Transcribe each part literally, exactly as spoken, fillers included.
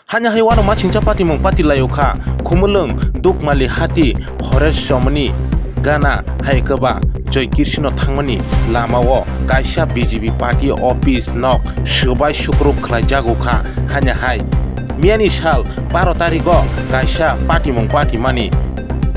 Hanya hai wano masingcha patimung pati laio kha, Khumulwng Dukmali hati Forest Chomoni gana hai kwba Joy Kirsino thangmani lamao kaisa B J P party office nok swbai sukrub khlaijago kha. Hanya hai miyani sal baro tarigo kaisa patimung patimani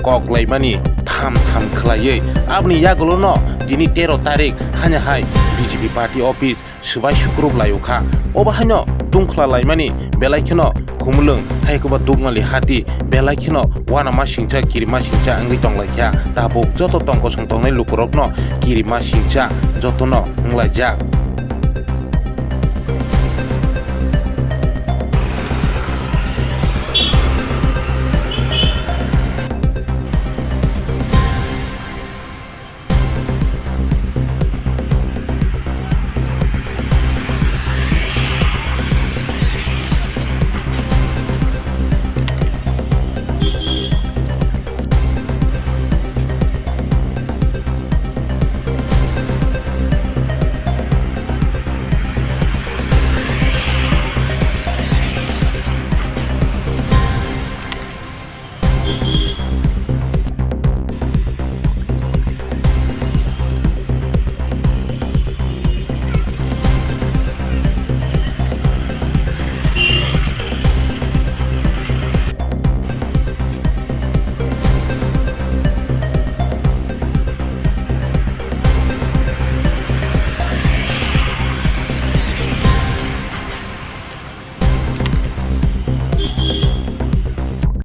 kok laimani tham tham khlaiwi aboni yagulono tini tero tarik hanya hai B J P party office swbai sukrub laio kha. Obo haino tungkhla laimani belai kheno Khumulwng hai kwba Dukmali hati belai kheno wano masingcha kirima singcha wngwi tonglaikha. Tabuk joto tongkosong tongnai lukurokno kirima singcha jotono wnglaijak.